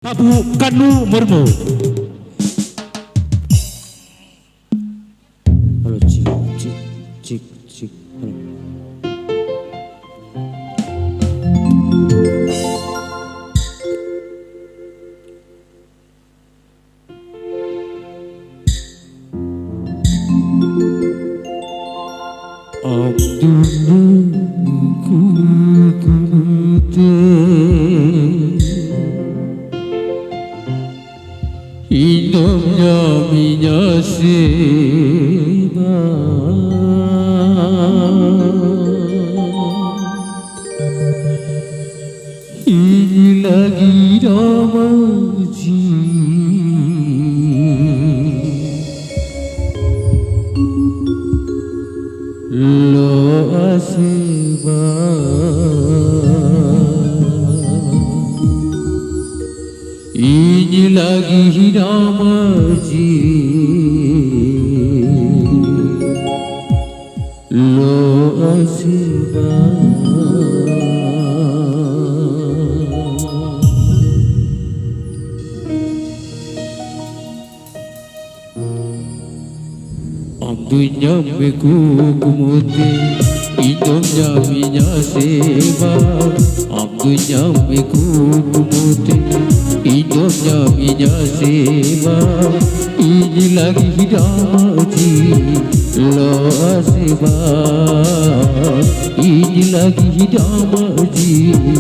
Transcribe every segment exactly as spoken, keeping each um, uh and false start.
ᱵᱟᱹᱵᱩ ᱠᱟᱹᱱᱩ ᱢᱩᱨᱢᱩ᱾ Hello, check, check, check, check, hello. ᱟᱢ ᱫᱩᱧ ᱠᱩᱠᱢᱩ ᱛᱮ ᱤᱧ ᱫᱚᱢ ᱧᱟᱢᱤᱧᱟ ᱥᱮ ᱵᱟᱝ? ᱤᱧ ᱞᱟᱹᱜᱤᱫ ᱟᱢᱟᱜ ᱡᱤᱣᱤ ᱞᱚᱜᱼᱟ ᱥᱮ ᱵᱟᱝ? ᱤᱧ ᱞᱟᱹᱜᱤᱫ ᱟᱢᱟᱜ ᱡᱤᱣᱤ ᱞᱚᱜᱼᱟ ᱥᱮ ᱵᱟᱝ? ᱟᱢ ᱫᱚ ᱧᱟᱢ ᱢᱮ ᱠᱩᱠᱢᱩ ᱛᱮ, ᱤᱧ ᱫᱚᱢ ᱧᱟᱢᱤᱧᱟ ᱥᱮ ᱵᱟᱝ? ᱟᱢ ᱫᱚ ᱧᱟᱢ ᱢᱮ ᱠᱩᱠᱢᱩ ᱛᱮ, ᱤᱧ ᱫᱚᱢ ᱧᱟᱢᱤᱧᱟ ᱥᱮ ᱵᱟᱝ? ᱤᱧ ᱞᱟᱹᱜᱤᱫ ᱟᱢᱟᱜ ᱡᱤᱣᱤ ᱞᱚᱜᱼᱟ ᱥᱮ ᱵᱟᱝ? ᱤᱧ ᱞᱟᱹᱜᱤᱫ ᱟᱢᱟᱜ ᱡᱤᱣᱤ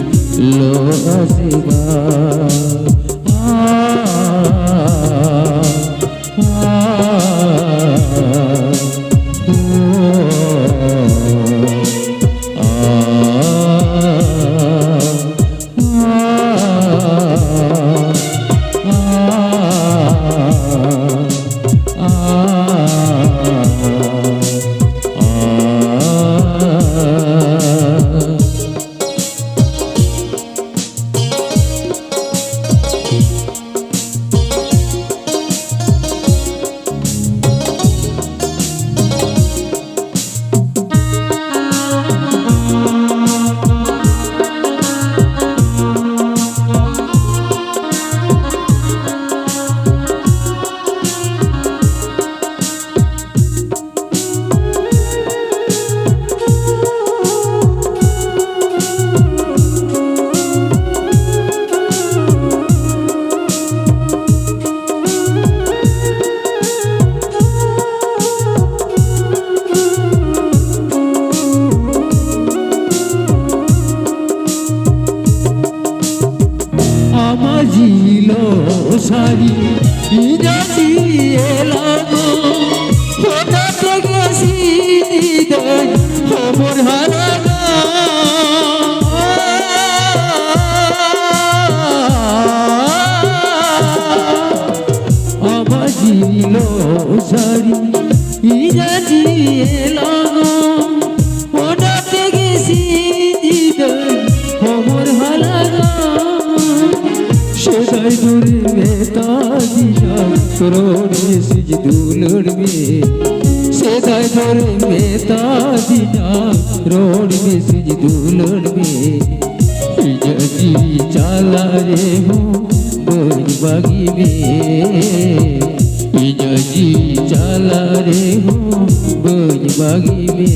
ᱞᱚᱜᱼᱟ ᱥᱮ ᱵᱟᱝ? ᱟ, ᱟ, ᱳ, ᱟ, ᱞᱚ ᱥᱟᱹᱨᱤ ᱤᱧᱟᱹᱜ ᱡᱤᱭᱚᱱ ᱞᱟᱜᱚ, ᱦᱚᱴᱟᱛ ᱜᱮ ᱥᱤᱫᱟᱹᱧ ᱦᱚᱵᱚᱨ ᱦᱟᱨᱟᱜᱟ᱾ ᱟᱢᱟᱜ ᱡᱤᱭᱚᱱ ᱞᱚ ᱥᱟᱹᱨᱤ ᱤᱧᱟᱹᱜ ᱡᱤᱭᱚᱱ ᱞᱟᱜᱚ, ᱚᱱᱟ ᱛᱮᱜᱮ ᱥᱤᱧ ᱧᱤᱫᱟᱹ ᱦᱚᱵᱚᱨ ᱦᱟᱞᱟᱜᱟ᱾ ᱥᱮᱫᱟᱭ ᱫᱚᱨᱮ ᱢᱮᱛᱟ ᱫᱤᱧᱟ, ᱨᱚᱲ ᱢᱮᱥᱮ ᱫᱩᱞᱟᱹᱲ ᱢᱮ᱾ ᱥᱮᱫᱟᱭ ᱫᱚᱨᱮ ᱢᱮᱛᱟ ᱫᱤᱧᱟ, ᱨᱚᱲ ᱢᱮᱥᱮ ᱫᱩᱞᱟᱹᱲ ᱢᱮ᱾ ᱤᱧᱟᱹᱜ ᱡᱤᱣᱤ ᱪᱟᱞᱟᱜ ᱨᱮᱦᱚᱸ ᱵᱟᱹᱧ ᱵᱟᱹᱜᱤ ᱢᱮ᱾ ᱤᱧᱟᱹᱜ ᱡᱤᱣᱤ ᱪᱟᱞᱟᱜ ᱨᱮᱦᱚᱸ ᱵᱟᱹᱧ ᱵᱟᱹᱜᱤ ᱢᱮ᱾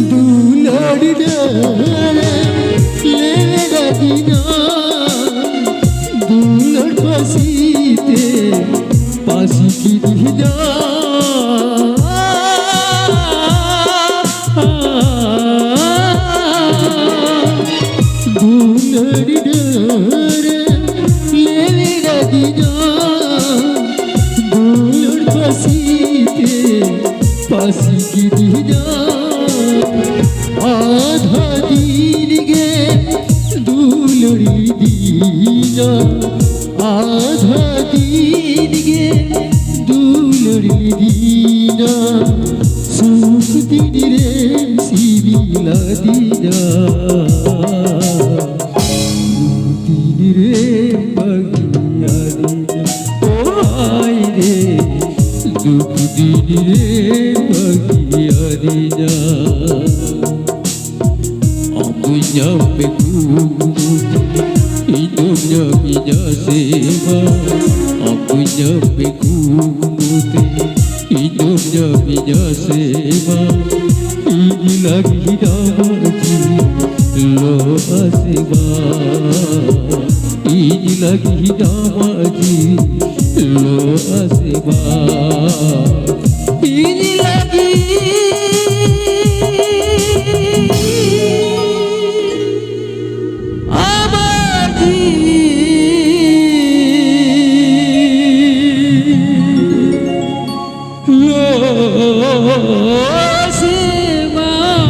ᱫᱩᱞᱟᱹᱲ ᱰᱟᱹᱨ ᱞᱮᱣᱮᱫ ᱟᱹᱫᱤᱧᱟ, ᱫᱩᱞᱟᱹᱲ ᱯᱟᱹᱥᱤ ᱛᱮ ᱯᱟᱹᱥᱤ ᱠᱤᱫᱤᱧᱟ᱾ ᱫᱩᱞᱟᱹᱲ ᱰᱟᱹᱨ ᱞᱮᱣᱮᱫ ᱟᱹᱫᱤᱧᱟ, ᱫᱩᱞᱟᱹᱲ ᱯᱟᱹᱥᱤ ᱛᱮ ᱯᱟᱹᱥᱤ ᱠᱤᱫᱤᱧᱟ᱾ ᱟᱫᱷᱟ ᱫᱤᱱ ᱜᱮ ᱫᱩᱞᱟᱹᱲ ᱞᱟᱹᱲᱤ ᱫᱤᱱᱟ, ᱟᱫᱷᱟ ᱫᱤᱱ ᱜᱮ ᱫᱩᱞᱟᱹᱲᱤ ᱫᱤᱱᱟ, ᱥᱩᱠ ᱫᱤᱱ ᱨᱮ ᱥᱤᱵᱤᱞᱟ ᱫᱤᱱᱟ, ᱫᱩᱠ ᱫᱤᱱ ᱨᱮ ᱵᱟᱹᱜᱤᱭᱟ ᱫᱤᱱᱟ, ᱳ ᱦᱟᱭ ᱨᱮ, ᱫᱩᱠ ᱫᱤᱱ ᱨᱮ ᱵᱟᱹᱜᱤᱭᱟ ᱫᱤᱱᱟ᱾ ᱟᱢ ᱫᱚ ᱤᱧᱟᱹᱜ ᱯᱮ ᱠᱩᱢᱩ ᱛᱮ, ᱤᱧ ᱫᱚᱢ ᱧᱟᱢ ᱤᱧᱟ ᱥᱮ ᱵᱟᱝ? ᱟᱢ ᱫᱚ ᱤᱧᱟᱹᱜ ᱯᱮ ᱠᱩᱢᱩ ᱛᱮ, ᱤᱧ ᱫᱚᱢ ᱧᱟᱢ ᱤᱧᱟ ᱥᱮ ᱵᱟᱝ? ᱤᱧ ᱞᱟᱹᱜᱤᱫ ᱟᱢᱟᱜ ᱡᱤᱣᱤ ᱞᱚᱜᱼᱟ ᱥᱮ ᱵᱟᱝ? ᱤᱧ ᱞᱟᱹᱜᱤᱫ ᱟᱢᱟᱜ ᱡᱤᱣᱤ ᱞᱚᱜᱼᱟ ᱥᱮ ᱵᱟᱝ? ᱤᱧ ᱞᱟᱹᱜᱤᱫ ᱟᱢᱟᱜ ᱡᱤᱣᱤ ᱞᱚᱜᱼᱟ ᱥᱮ ᱵᱟᱝ?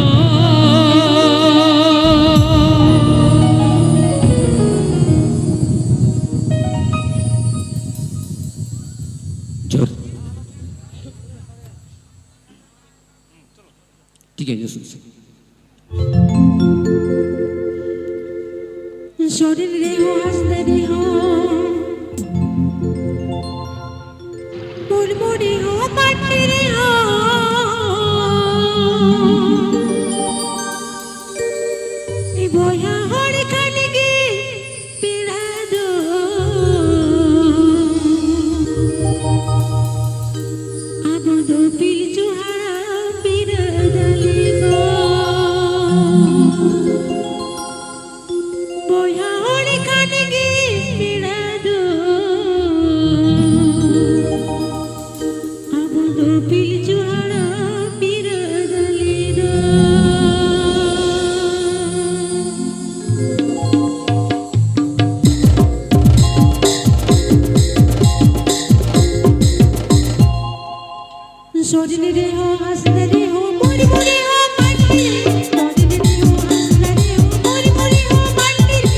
ᱡᱚᱦᱟᱨ᱾ ᱴᱷᱤᱠ ᱜᱮᱭᱟ, ᱡᱚᱦᱟᱨ᱾ ᱥᱚᱨᱮᱱ ᱨᱮᱦᱚᱸ ᱦᱟᱸᱥᱫᱟ ᱨᱮᱦᱚᱸ, ᱢᱩᱨᱢᱩ ᱨᱮᱦᱚᱸ ᱢᱟᱱᱰᱤ ᱨᱮᱦᱚᱸ, ᱵᱚᱭᱦᱟ ᱦᱚᱲ ᱠᱟᱱ ᱜᱮ ᱯᱮᱲᱟ ᱫᱚ᱾ ᱟᱵᱚ ᱫᱚ ᱯᱤᱞᱪᱩ ᱦᱟᱲᱟᱢ ᱵᱤᱨᱟᱹᱫᱟᱹᱞᱤ ᱠᱚ᱾ ᱵᱚᱭᱦᱟ ᱦᱚᱲ ᱠᱟᱱ ᱜᱮ ᱯᱮᱲᱟ ᱫᱚ᱾ ᱟᱵᱚ ᱫᱚ ᱯᱤᱞᱪᱩ ᱦᱟᱲᱟᱢ ᱵᱤᱨᱟᱹᱫᱟᱹᱞᱤ ᱫᱚ᱾ ᱥᱚᱨᱮᱱ ᱨᱮᱦᱚᱸ ᱦᱟᱸᱥᱫᱟ ᱨᱮᱦᱚᱸ ᱢᱩᱨᱢᱩ ᱨᱮᱦᱚᱸ ᱢᱟᱱᱰᱤ ᱨᱮ᱾ ᱥᱚᱨᱮᱱ ᱨᱮᱦᱚᱸ ᱦᱟᱸᱥᱫᱟ ᱨᱮᱦᱚᱸ ᱢᱩᱨᱢᱩ ᱨᱮᱦᱚᱸ ᱢᱟᱱᱰᱤ ᱨᱮ᱾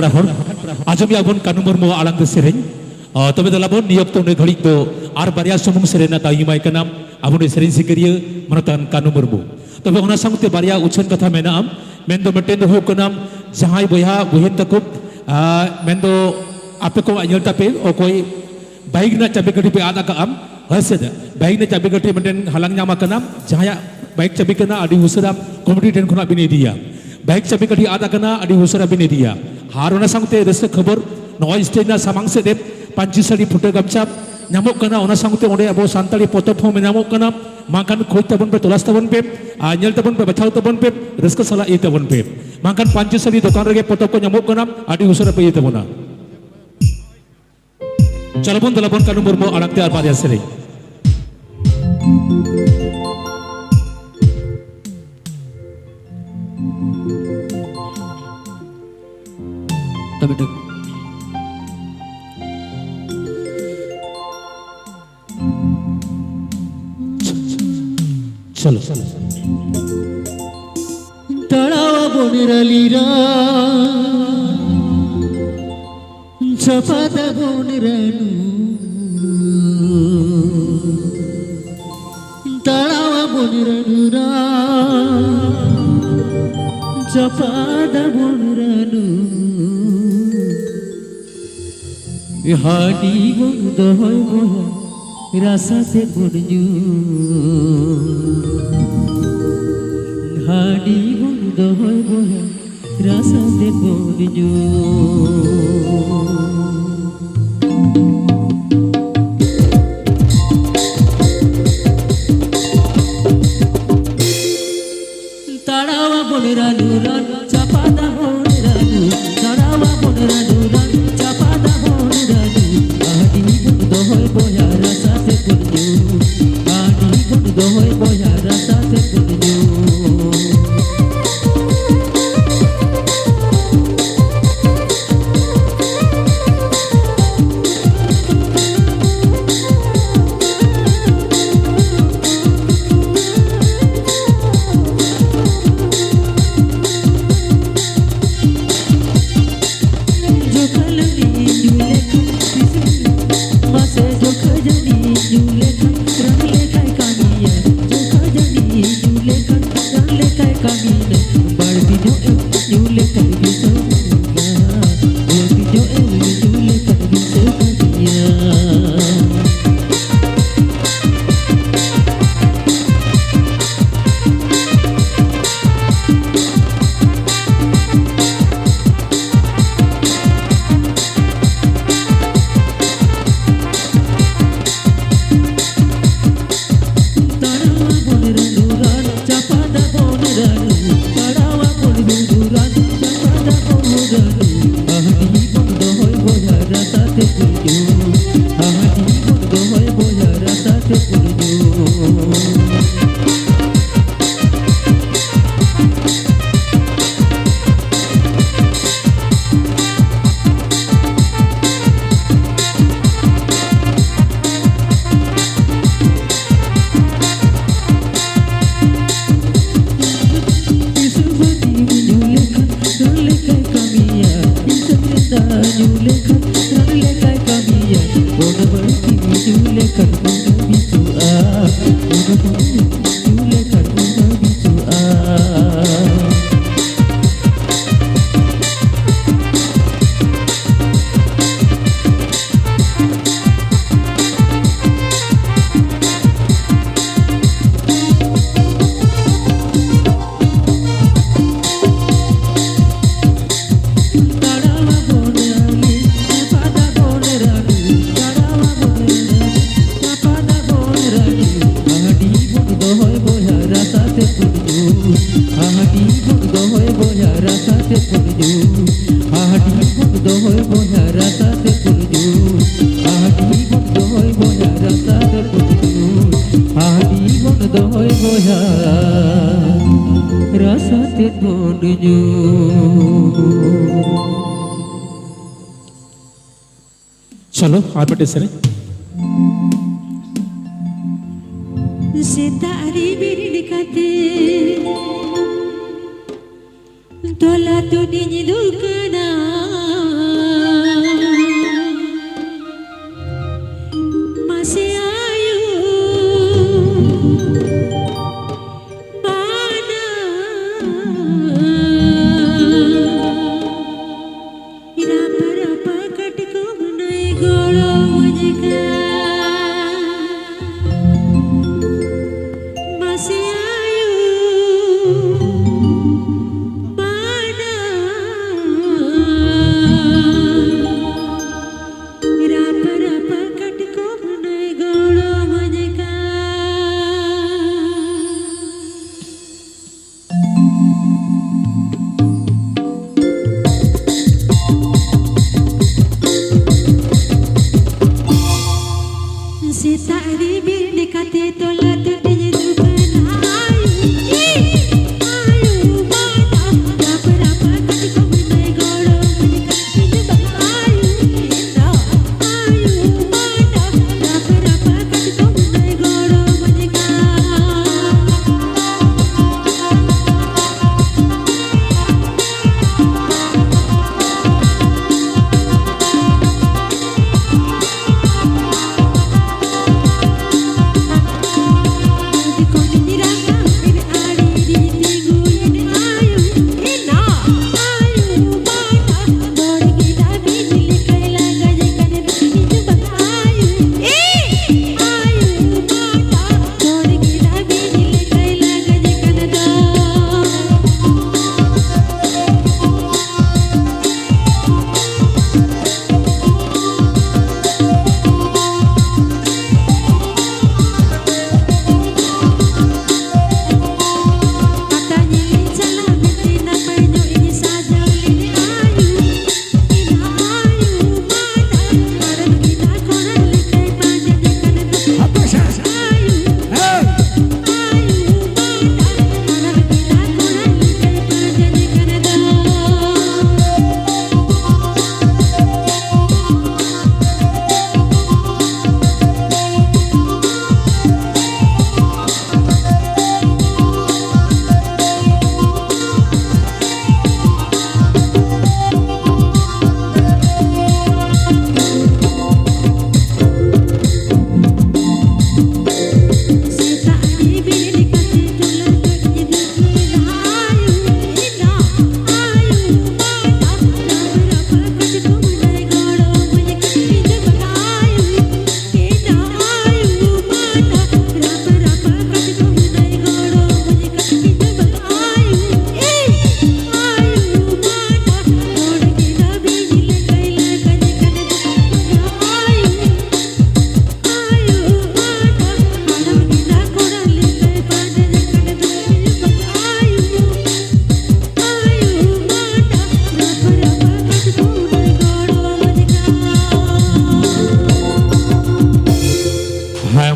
ᱯᱮᱲᱟ ᱦᱚᱲ, ᱟᱸᱡᱚᱢᱮᱜᱼᱟ ᱵᱚᱱ ᱠᱟᱹᱱᱩ ᱢᱩᱨᱢᱩᱣᱟᱜ ᱟᱲᱟᱝ ᱛᱮ ᱥᱮᱨᱮᱧ᱾ ᱟᱨ ᱛᱚᱵᱮ ᱫᱮᱞᱟ ᱵᱚᱱ, ᱱᱤᱭᱟᱹ ᱚᱠᱛᱚ ᱩᱱᱤ ᱜᱷᱟᱹᱲᱤᱡ ᱫᱚ ᱟᱨ ᱵᱟᱨᱭᱟ ᱥᱩᱢᱩᱝ ᱥᱮᱨᱮᱧ ᱨᱮᱱᱟᱜ ᱫᱟᱣ ᱤᱧ ᱮᱢᱟᱭ ᱠᱟᱱᱟ, ᱟᱵᱚ ᱱᱩᱭ ᱥᱮᱨᱮᱧ ᱥᱤᱠᱟᱹᱨᱤᱭᱟᱹ ᱢᱟᱱᱚᱛᱟᱱ ᱠᱟᱹᱱᱩ ᱢᱩᱨᱢᱩ᱾ ᱛᱚᱵᱮ ᱚᱱᱟ ᱥᱟᱶᱛᱮ ᱵᱟᱨᱭᱟ ᱩᱪᱷᱟᱹᱱ ᱠᱟᱛᱷᱟ ᱢᱮᱱᱟᱜᱼᱟ᱾ ᱢᱮᱱᱫᱚ ᱢᱤᱫᱴᱮᱱ ᱫᱚ ᱦᱩᱭᱩᱜ ᱠᱟᱱᱟ, ᱡᱟᱦᱟᱸᱭ ᱵᱚᱭᱦᱟ ᱵᱩᱦᱤᱱ ᱛᱟᱠᱚ, ᱟᱨ ᱢᱮᱱᱫᱚ ᱟᱯᱮ ᱠᱚᱣᱟᱜ ᱧᱮᱞ ᱛᱟᱯᱮ ᱚᱠᱚᱭ ᱵᱟᱭᱤᱠ ᱨᱮᱱᱟᱜ ᱪᱟᱵᱤ ᱜᱟᱹᱰᱤ ᱯᱮ ᱟᱫ ᱟᱠᱟᱫᱼᱟ, ᱦᱳᱭ ᱥᱮ? ᱵᱟᱭᱤᱠ ᱨᱮᱱᱟᱜ ᱪᱟᱵᱤ ᱜᱟᱹᱰᱤ ᱢᱤᱫᱴᱮᱱ ᱦᱟᱞᱟᱝ ᱧᱟᱢ ᱟᱠᱟᱱᱟ, ᱡᱟᱦᱟᱸᱭᱟᱜ ᱵᱟᱭᱤᱠ ᱪᱟᱵᱤ ᱠᱟᱱᱟ, ᱟᱹᱰᱤ ᱩᱥᱟᱹᱨᱟ ᱠᱚᱢᱤᱴᱤ ᱴᱷᱮᱱ ᱠᱷᱚᱱᱟᱜ ᱵᱤᱱ ᱤᱫᱤᱭᱟ᱾ ᱵᱟᱭᱤᱠ ᱪᱟᱵᱤ ᱜᱟᱹᱰᱤ ᱟᱫ ᱟᱠᱟᱱᱟ, ᱟᱹᱰᱤ ᱩᱥᱟᱹᱨᱟ ᱵᱤᱱ ᱤᱫᱤᱭᱟ᱾ ᱟᱨ ᱚᱱᱟ ᱥᱟᱶᱛᱮ ᱨᱟᱹᱥᱠᱟᱹ ᱠᱷᱚᱵᱚᱨ, ᱱᱚᱜᱼᱚᱭ ᱥᱴᱮᱡ ᱨᱮᱱᱟᱜ ᱥᱟᱢᱟᱝ ᱥᱮᱫ ᱨᱮ ᱯᱟᱹᱧᱪᱤ ᱥᱟᱹᱲᱤ ᱯᱷᱩᱴᱟᱹ ᱜᱟᱢᱪᱷᱟ ᱧᱟᱢᱚᱜ ᱠᱟᱱᱟ, ᱚᱱᱟ ᱥᱟᱶᱛᱮ ᱚᱸᱰᱮ ᱟᱵᱚ ᱥᱟᱱᱛᱟᱲᱤ ᱯᱚᱛᱚᱵ ᱦᱚᱸ ᱧᱟᱢᱚᱜ ᱠᱟᱱᱟ᱾ ᱢᱟ ᱠᱷᱟᱱ ᱠᱷᱚᱡᱽ ᱛᱟᱵᱚᱱ ᱯᱮ, ᱛᱚᱞᱟᱥ ᱛᱟᱵᱚᱱ ᱯᱮ, ᱟᱨ ᱧᱮᱞ ᱛᱟᱵᱚᱱ ᱯᱮ, ᱵᱟᱪᱷᱟᱣ ᱛᱟᱵᱚᱱ ᱯᱮ, ᱨᱟᱹᱥᱠᱟᱹ ᱥᱟᱞᱟᱜ ᱤᱭᱟᱹᱭ ᱛᱟᱵᱚᱱ ᱯᱮ᱾ ᱢᱟ ᱠᱷᱟᱱ ᱯᱟᱹᱧᱪᱤ ᱥᱟᱹᱲᱤ ᱫᱚᱠᱟᱱ ᱨᱮᱜᱮ ᱯᱚᱛᱚᱵ ᱠᱚ ᱧᱟᱢᱚᱜ ᱠᱟᱱᱟ, ᱟᱹᱰᱤ ᱩᱥᱟᱹᱨᱟ ᱯᱮ ᱤᱭᱟᱹᱭ ᱛᱟᱵᱚᱱᱟ᱾ ᱪᱚᱞᱚ ᱵᱚᱱ ᱫᱮᱞᱟ ᱵᱚᱱ ᱠᱟᱹᱱᱩ ᱢᱩᱨᱢᱩ ᱟᱲᱟᱝ ᱛᱮ ᱟᱨ ᱵᱟᱨᱭᱟ ᱥᱮᱨᱮᱧ᱾ ᱛᱚᱵᱮ ᱴᱷᱤᱠ᱾ ᱪᱚᱞᱚ᱾ ᱛᱟᱲᱟᱣᱟᱵᱚᱱ ᱨᱟᱞᱤ ᱨᱟᱱ, ᱪᱟᱯᱟᱫᱟᱵᱚᱱ ᱨᱟᱱᱩ᱾ ᱛᱟᱲᱟᱣᱟᱵᱚᱱ ᱨᱟᱱᱩ ᱨᱟᱱ, ᱪᱟᱯᱟᱫᱟᱵᱚᱱ ᱨᱟᱱᱩ᱾ ᱦᱟᱺᱰᱤ ᱵᱚᱱ ᱫᱚᱦᱚᱭ ᱵᱚᱭᱦᱟ, ᱨᱟᱥᱟ ᱛᱮ ᱵᱚᱱ ᱧᱩ᱾ ᱦᱟᱺᱰᱤ ᱵᱚᱱ ᱫᱚᱦᱚᱭ ᱵᱚᱭᱦᱟ, ᱨᱟᱥᱟ ᱛᱮ ᱵᱚᱱ ᱧᱩ᱾ ᱛᱟᱲᱟᱣᱟᱵᱚᱱ ᱨᱟᱱᱩ ᱨᱟᱱ, ᱪᱟᱯᱟᱫᱟᱵᱚᱱ ᱨᱟᱱᱩ, ᱛᱟᱲᱟᱣᱟᱵᱚᱱ ᱨᱟᱱᱩ ᱨᱟᱱ, ᱪᱟᱯᱟᱫᱟᱵᱚᱱ ᱨᱟᱱᱩ᱾ ᱦᱟᱺᱰᱤ ᱵᱚᱱ ᱫᱚᱦᱚᱭ ᱵᱚᱭᱦᱟ, ᱨᱟᱥᱟ ᱛᱮ ᱵᱚᱱ ᱧᱩ᱾ ᱦᱟᱺᱰᱤ ᱵᱚᱱ ᱫᱚᱦᱚᱭ ᱵᱚᱭᱦᱟ, ᱨᱟᱥᱟ ᱛᱮ ᱵᱚᱱ ᱧᱩ᱾ ᱡᱚᱠᱷᱟ ᱡᱟᱹᱱᱤ ᱧᱩ ᱞᱮᱠᱷᱟᱱ ᱨᱟᱱ ᱞᱮᱠᱟᱭ ᱠᱟᱹᱢᱤᱭᱟ᱾ ᱡᱚᱠᱷᱟ ᱡᱟᱹᱱᱤ ᱧᱩ ᱞᱮᱠᱷᱟᱱ ᱨᱟᱱ ᱞᱮᱠᱟᱭ ᱠᱟᱹᱢᱤᱭᱟ᱾ ᱵᱟᱹᱲᱛᱤ ᱧᱚᱜ ᱮᱢ ᱧᱩ ᱞᱮᱠᱷᱟᱱ ᱵᱤᱥ ᱮᱢ ᱧᱩᱭᱟ᱾ ᱵᱟᱹᱲᱛᱤ ᱧᱚᱜ ᱮᱢ ᱧᱩ ᱞᱮᱠᱷᱟᱱ ᱵᱤᱥ ᱮᱢ ᱧᱩᱭᱟ᱾ ᱛᱟᱲᱟᱣᱟᱵᱚᱱ ᱨᱟᱹᱱᱩ ᱨᱟᱱ, ᱪᱟᱯᱟᱫᱟᱵᱚᱱ ᱨᱟᱹᱱᱩ, ᱛᱟᱲᱟᱣᱟᱵᱚᱱ ᱨᱟᱹᱱᱩ ᱨᱟᱱ, ᱪᱟᱯᱟᱫᱟᱵᱚᱱ ᱨᱟᱹᱱᱩ᱾ ᱦᱟᱺᱰᱤ ᱵᱚᱱ ᱫᱚᱦᱚᱭ ᱵᱚᱭᱦᱟ ᱨᱟᱥᱟ ᱛᱮ ᱵᱚᱱ ᱧᱩ, ᱦᱟᱺᱰᱤ ᱵᱚᱱ ᱫᱚᱦᱚᱭ ᱵᱚᱭᱦᱟ ᱨᱟᱥᱟ ᱛᱮ ᱵᱚᱱ ᱧᱩ᱾ ᱤᱥᱟᱹ ᱵᱟᱹᱲᱛᱤᱢ ᱧᱩ ᱞᱮᱠᱷᱟᱱ ᱨᱟᱱ ᱞᱮᱠᱟᱭ ᱠᱟᱹᱢᱤᱭᱟ᱾ ᱤᱥᱟᱹ ᱢᱮᱱᱫᱟ ᱧᱩ ᱞᱮᱠᱷᱟᱱ ᱨᱟᱱ ᱞᱮᱠᱟᱭ ᱠᱟᱹᱢᱤᱭᱟ᱾ ᱵᱚᱱ ᱵᱟᱹᱲᱛᱤᱢ ᱧᱩ ᱞᱮᱠᱷᱟᱱ ᱵᱚᱱ ᱵᱤᱥᱩᱜᱼᱟ᱾ ᱵᱚᱱ ᱵᱟᱹᱲᱛᱤᱢ ᱧᱩ ᱞᱮᱠᱷᱟᱱ ᱵᱚᱱ ᱵᱤᱥᱩᱜᱼᱟ᱾ ᱛᱟᱲᱟᱣᱟᱵᱚᱱ ᱨᱟᱹᱱᱩ, ᱪᱟᱯᱟᱫᱟᱵᱚᱱ ᱨᱟᱹᱱᱩ, ᱛᱟᱲᱟᱣᱟᱵᱚᱱ ᱨᱟᱹᱱᱩ, ᱪᱟᱯᱟᱫᱟᱵᱚᱱ ᱨᱟᱹᱱᱩ᱾ ᱦᱟᱺᱰᱤ ᱵᱚᱱ ᱫᱚᱦᱚᱭ ᱵᱚᱭᱦᱟ ᱨᱟᱥᱟ ᱛᱮ ᱵᱚᱱ ᱧᱩ, ᱦᱟᱺᱰᱤ ᱵᱚᱱ ᱫᱚᱦᱚᱭ ᱵᱚᱭᱦᱟ ᱨᱟᱥᱟ ᱛᱮ ᱵᱚᱱ ᱧᱩ, ᱦᱟᱺᱰᱤ ᱵᱚᱱ ᱫᱚᱦᱚᱭ ᱵᱚᱭᱦᱟ ᱨᱟᱥᱟ ᱛᱮ ᱵᱚᱱ ᱧᱩ, ᱦᱟᱺᱰᱤ ᱵᱚᱱ ᱫᱚᱦᱚᱭ ᱵᱚᱭᱦᱟ ᱨᱟᱥᱟ ᱛᱮ ᱵᱚᱱ ᱧᱩ, ᱦᱟᱺᱰᱤ ᱵᱚᱱ ᱫᱚᱦᱚᱭ ᱵᱚᱭᱦᱟ ᱨᱟᱥᱟ ᱛᱮ ᱵᱚᱱ ᱧᱩ᱾ ᱪᱚᱞᱚ, ᱟᱨ ᱢᱤᱫᱴᱮᱡ ᱥᱮᱨᱮᱧ᱾ ᱥᱮᱛᱟᱜ ᱨᱮ ᱵᱮᱨᱮᱫ ᱠᱟᱛᱮ ᱛᱚᱞᱟ ᱛᱩᱫᱤᱧ ᱫᱩᱠᱟᱱᱟ᱾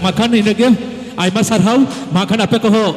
ᱢᱟ ᱠᱷᱟᱱ ᱤᱱᱟᱹᱜᱮ, ᱟᱭᱢᱟ ᱥᱟᱨᱦᱟᱣ᱾ ᱢᱟ ᱠᱷᱟᱱ ᱟᱯᱮ ᱠᱚᱦᱚᱸ